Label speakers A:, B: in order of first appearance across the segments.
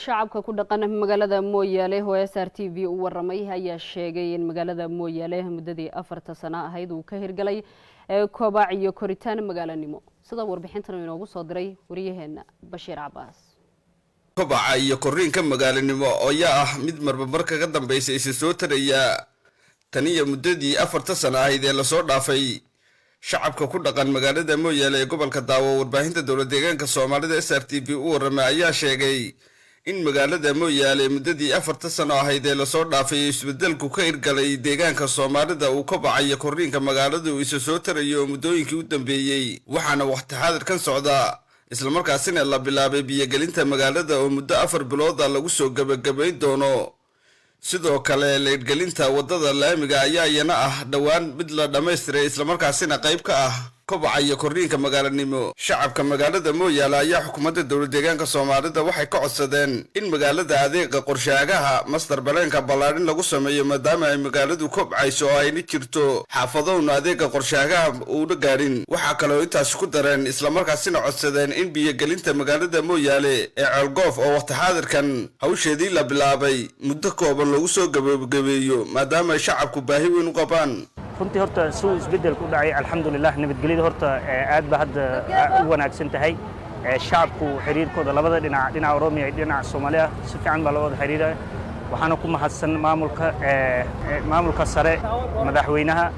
A: Shacabka ku dhaqan magaalada Mooyaale oo SRTV u waramay ayaa sheegay in magaalada Mooyaale muddadii 4ta sano ahayd uu ka hirgalay kobac iyo koritaan magaalanimo, sida warbixintan inoogu soo diray wariyaheena Bashiir Cabaas.
B: Kobaca iyo korriinka magaalanimo ayaa ah mid marba mar kaga dambaysa isa soo taraya taniyo muddadii 4ta sano ahayd ee lasoo dhaafay. Shacabka ku dhaqan magaalada Mooyaale ee gobolka Daawo, warbaahinta dowlad deegaanka Soomaalida SRTV u warramay, ayaa sheegay in magaalada Mooyaale muddadii 4ta sano ahayd ee lasoo dhaafay isbedelku ka hirgalay deegaanka Soomaalida, uu kobacayo korriinka magaaladu isa soo tarayo muddooyinkii u dambeeyey. Waxaana waqti xaadirkan socda, islamarkaasina la bilaabay, biyogelinta magaalada oo muddo 4 bilooda lagu soo gebagabayn doono. Sidoo kale leydhgelinta waddada laamiga ayaa iyana ah dhowaan mid la dhammaystiray, islamarkaasina qayb ka ah kobaca iyo korriinka magaalanimo. Shacabka magaalada Mooyaale ayaa xukuumadda dowlad deegaanka Soomaalida waxay ka codsadeen in magaalada adeega qorshaagaha master plan-ka ballaadhin lagu sameeyo, maadaama ay magaaladu kobcayso oo ayna jirto xaafadowna adeega qorshaagaha uuna gaadhin. Waxaa kaloo intaasi ku dareen, islamarkaasina codsadeen, in biyogelinta magaalada Mooyaale ee Ceelgoof oo waqti xaadirkan hawsheedii la bilaabay muddo kooban loogu soo gabagabeeyo, maadaama ay shacabku baahi weyn u qabaan.
C: Runtii horta suu isbeddelku u dhacay, alxamdulilah, nabadgelyada horta aad ba hadda u wanaagsan tahay. Shacabku xiriirkooda labada dhinac, dhinaca Oroomiya iyo dhinaca Soomaaliya, si fiican baa loo wada xiriiraya. Waxaana ku mahadsan maamulka sare, madaxweynaha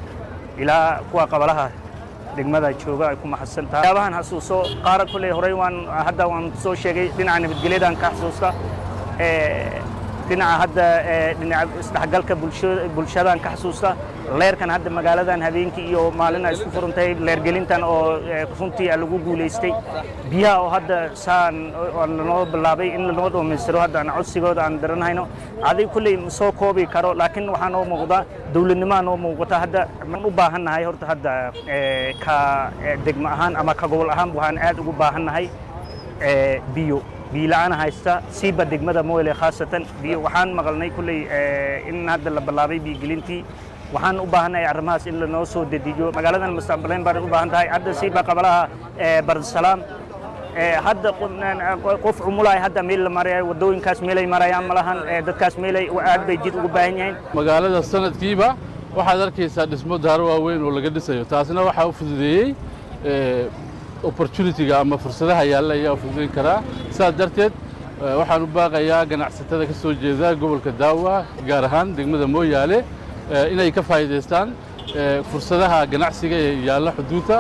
C: ilaa kuwa qabalaha degmada jooga ay ku mahadsan tahay. Waxyaabahan xasuuso qaara kulley horey waan hadda waan soo sheegay. Dhinaca nabadgelyadan ka xasuusta, dhinaca hadda dhinaca isdhexgalka bulshadan ka xasuusta, leerkan hadda magaaladan habeenkii iyo maalin ay isku furantahay, leergelintan oo runtii lagu guulaystay, biyaha oo hadda saan lanoo bilaabay in lanoo dhammaystiro, hadda aan codsigooda aan daranhayno. Adig kulley ma soo koobi karo, laakiin waxaa noo muuqda dowladnimaa noo muuqata. Hadda maan u baahannahay horta hadda ka degmo ahaan ama ka gobol ahaan waxaan aad ugu baahannahay biyo. Biyo la'aan haysta siiba degmada Moyle khaasatan biyo. Waxaan maqalnay kulley in hadda la bilaabay biyogelintii. Waxaan u baahannahay arrimahaas in lanoo soo dedejiyo. Magaaladan master plan baan u baahan tahay hadda, siiba qabalaha Bardasalaam. Hadda qof cumulaay hadda meel la marayo, waddooyinkaas meelay marayaan ma lahan. Dadkaas meelay aad bay jid ugu baahan yihiin.
D: Magaalada sanadkiiba waxaad arkaysaa dhismo daaro waaweyn oo laga dhisayo. Taasina waxaa u fududeeyey opportunity-ga ama fursadaha yaalla ayaa u fududeyn karaa. Sidaas darteed waxaan u baaqayaa ganacsatada ka soo jeeda gobolka Daawa, gaar ahaan degmada Mooyaale, inay ka faa'iidaystaan fursadaha ganacsiga ee yaalla xuduudda,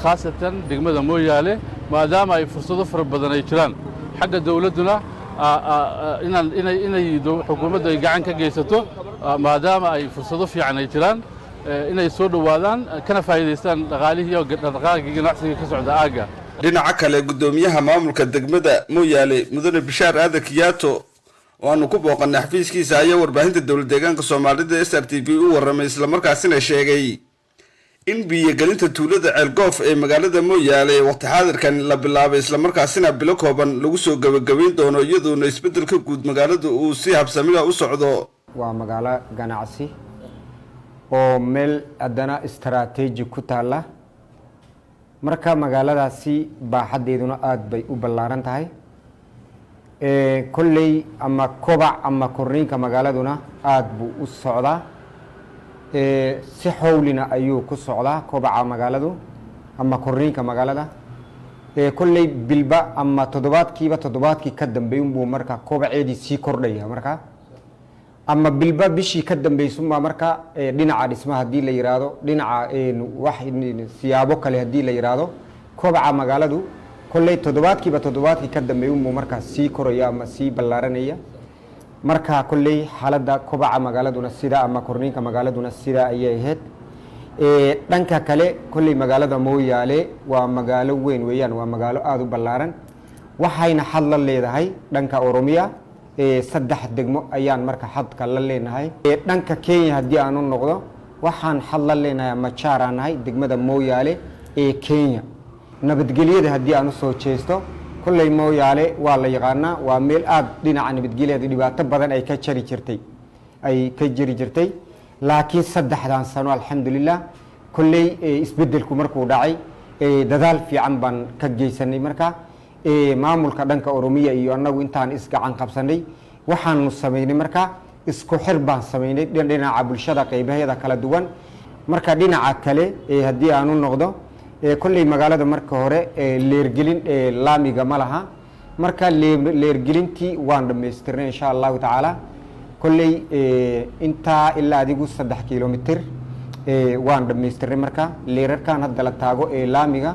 D: khaasatan degmada Mooyaale, maadaama ay fursado fara badan ay jiraan. Xagga dowladduna inaan inay inay xukuumaddu ay gacan ka geysato, maadaama ay fursado fiican ay jiraan, inay soo dhowaadaan kana faa'iidaystaan dhaqaalihii iyo dhaqaaqii ganacsiga ka socda aagga.
B: Dhinaca kale, guddoomiyaha maamulka degmada Mooyaale, mudane Bishaar Aadan Kiyaato, oo aanu ku booqanay xafiiskiisa, ayaa warbaahinta dowlad deegaanka Soomaalida SRTV u warramay, islamarkaasina sheegay in biyogelinta tuulada Ceelgoof ee magaalada Mooyaale waqti xaadirkan la bilaabay, islamarkaasina bilo kooban lagu soo gebagabayn doono, iyadoona isbeddelka guud magaalada uu si habsamida u socdo.
E: Waa magaalo ganacsi oo meel haddana istaraatiiji ku taalla. Marka magaaladaasi baaxaddeeduna aada bay u ballaaran tahay. Kolley ama kobac ama korriinka magaaladuna aada buu u socdaa, si xowlina ayuu ku socdaa kobaca magaaladu ama korriinka magaalada. Kolley bilba ama toddobaadkiiba toddobaadkii ka dambeey unbuu marka kobaceedii sii kordhaya. Marka ama bilba bishii ka dambaysunbaa marka dhinaca dhismaha haddii la yiraahdo, dhinaca wax siyaabo kale haddii la yiraahdo, kobaca magaaladu kolley toddobaadkiiba toddobaadkii ka dambeey unbuu markaa sii koraya ama sii ballaaranaya. Marka kolley xaaladda kobaca magaaladuna sida ama korniinka magaaladuna sidaa ayay ahayd. Dhanka kale, kolley magaalada Mooyaale waa magaalo weyn weeyaan, waa magaalo aada u ballaaran, waxayna xad la leedahay dhanka Oromiya. Saddex degmo ayaan marka xadka la leenahay. Dhanka Kenya haddii aan u noqdo, waxaan xad la leenahay ama jaar aan nahay degmada Mooyaale ee Kenya. Nabadgelyada haddii aan usoo jeesto, kolley Mooyaale waa la yaqaanaa, waa meel aada dhinaca nabadgelyada dhibaato badan ay ka jari jirtay, ay ka jiri jirtay, laakiin 3dan sano, alxamdulilah, kolley isbedelku markuu dhacay, dadaal fiican baan ka geysanay. Marka Maamulka dhanka Oromiya iyo annagu intaan isgacan qabsanay, waxaanu samaynay marka isku xir baan samaynay dhinaca bulshada qeybaheeda kala duwan. Marka dhinaca kale haddii aan u noqdo, kolley magaalada marka hore leergelin laamiga ma laha. Marka leergelintii waan dhammaystirnay, insha Allahu tacaala. Kolley intaa ilaa adigu 3 kilomitir waan dhammaystirnay. Marka leerarkan hadda la taago ee laamiga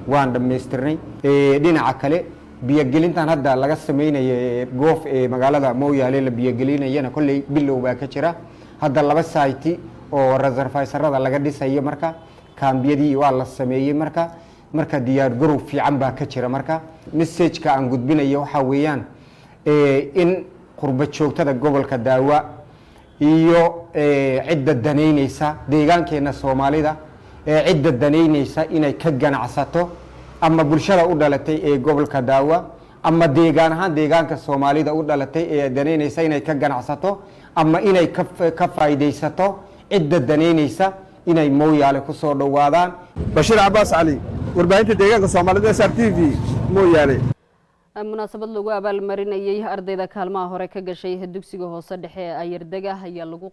E: waan dhammaystirnay. Dhinaca kale, biyogelintan hadda laga sameynayo Goof ee magaalada Mooyaale la biyogelinayana, kolley bilow baa ka jira. Hadda laba site oo reservoirada laga dhisayo, marka kaambiyadii waa la sameeyey. Marka diyaar garow fiican baa ka jira. Marka messageka aan gudbinayo waxaa weeyaan in qurba joogtada gobolka Daawa iyo cidda danaynaysa deegaankeena Soomaalida, cidda danaynaysa inay ka ganacsato, ama bulshada u dhalatay ee gobolka Daawa, ama deegaan ahaan deegaanka Soomaalida u dhalatay ee danaynaysa inay ka ganacsato ama inay ka faa'iidaysato, cidda danaynaysa inay Mooyaale ku soo dhowaadaan.
F: Bashiir Cabaas Cali, warbaahinta deegaanka Soomaalida, SR TV, Mooyaale.
A: Munaasabad lagu abaalmarinayay ardayda kaalmaha hore ka gashay dugsiga hoose dhexe ee Ayardega ayaa lagu